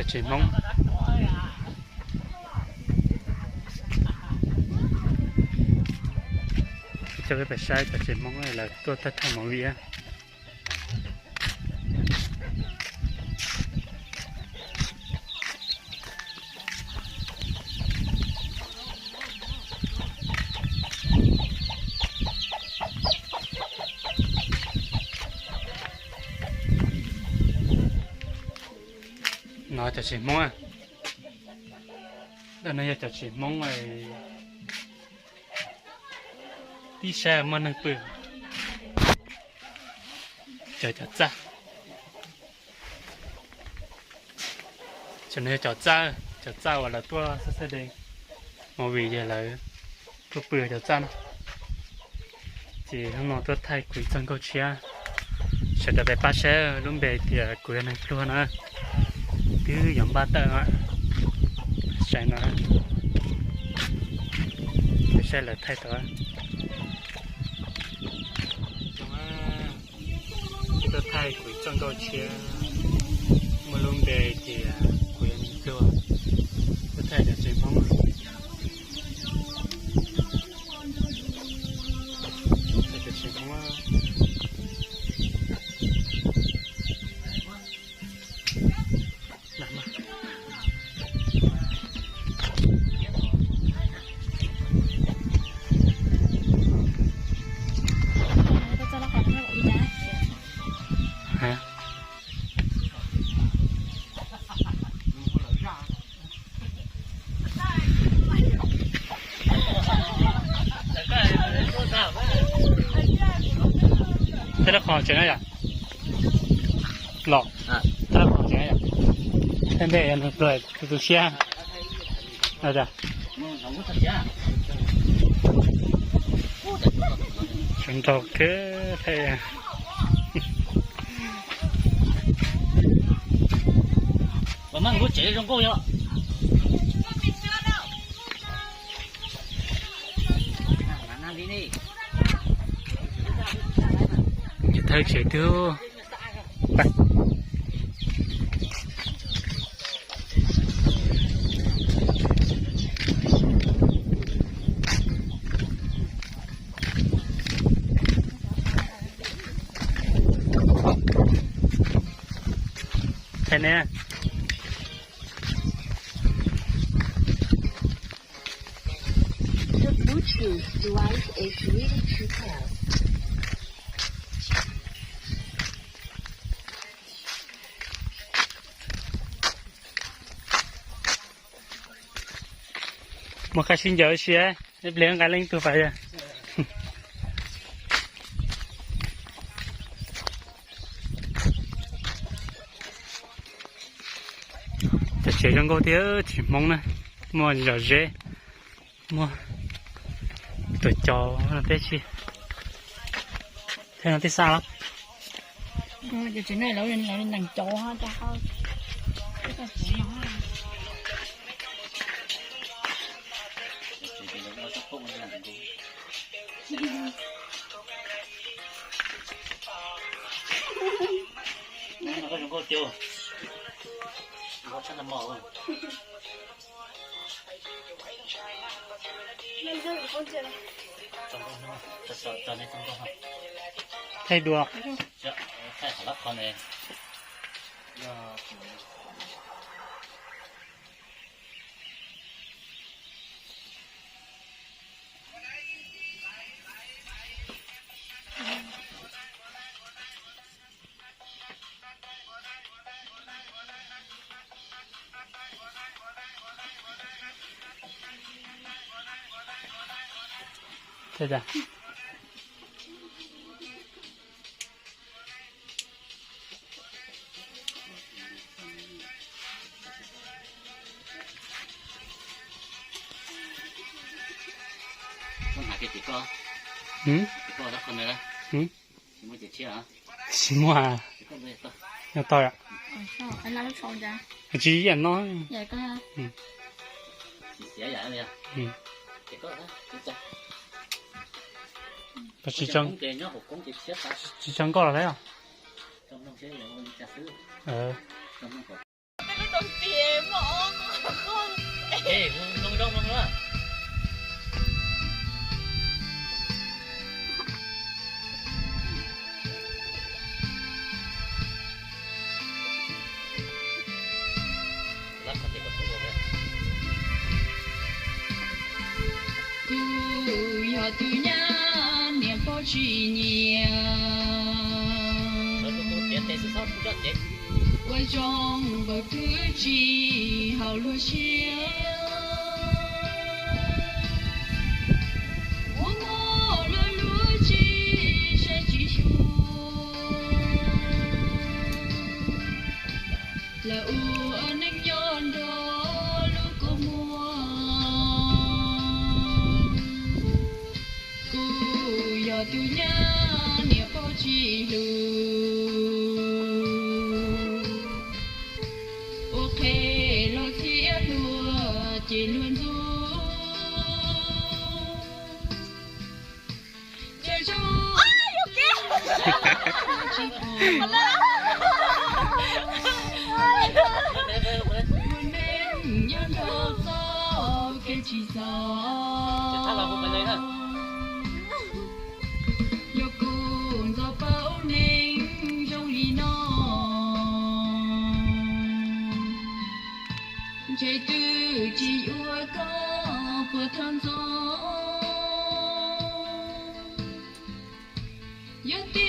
Tsev Hmoob. Coj peb pais saib cov tsev Hmoob lawv tuaj thaij thaij movie. No cov tsev Hmoob, no yog cov tsev Hmoob tib sab muaj neeg pw. Cov, cov txaj, cov no yog cov txaj, cov txaj uas lawv tuaj xab xab de movie ces lawv tuaj pw cov txaj no. Ces hnub no tuaj thaij kuv ib txoj nkauj tshiab, sawv daws pab saib lub npe tias kuv yog neeg pluag na, twb yuav npaj tawm. Saib no, saib lawv thaij tau. Tuaj thaij kuv ib txoj nkauj tshiab, muaj lub npe tias kuv yog neeg pluag, tuaj thaij cov tsev Hmoob. Tej lab qhov tsev na yom? Los, tej lab qhov tsev na yom? Tej npe yog nws pluag tu tu siab. Sawv nraug kawg thiab. Thawj tsev twg. Thaij ne. The Bluetooth device is ready to pair. Muaj qab sib ncaws ua si, ib pliag nqa leej twg pais. Cov tsev zoo nkauj thiab tsev Hmoob na, muaj zos zeb, muaj tuam cos no tib si. Thiab no tib xav los. Thaij dua. Tsis muaj. Nyob tau yom. Tsis ib yam no. Tsis tso nkauj los thiab. Tias muaj ob qho. Ej, mloog zoo mloog na. Kuv yog tus nyab niam pog tsis nyiam, ua zoo npaum twg tsis haum luag siab. Ua muaj luag lub tsis saib tsis xyuas, lawv ua neej nyob nrog lub kua muag. Kuv yog tus nyab niam pog tsis hlub, ua qhev los txhiab luag ces luag ntxub. Ces zoo tsis pom ua neej nyob nrog txoj kev tsis txaus. Yog kuv ntxov paub neeg zoo li no, ntshe twb tsis yuav koj puag thaum ntxov. Yog tias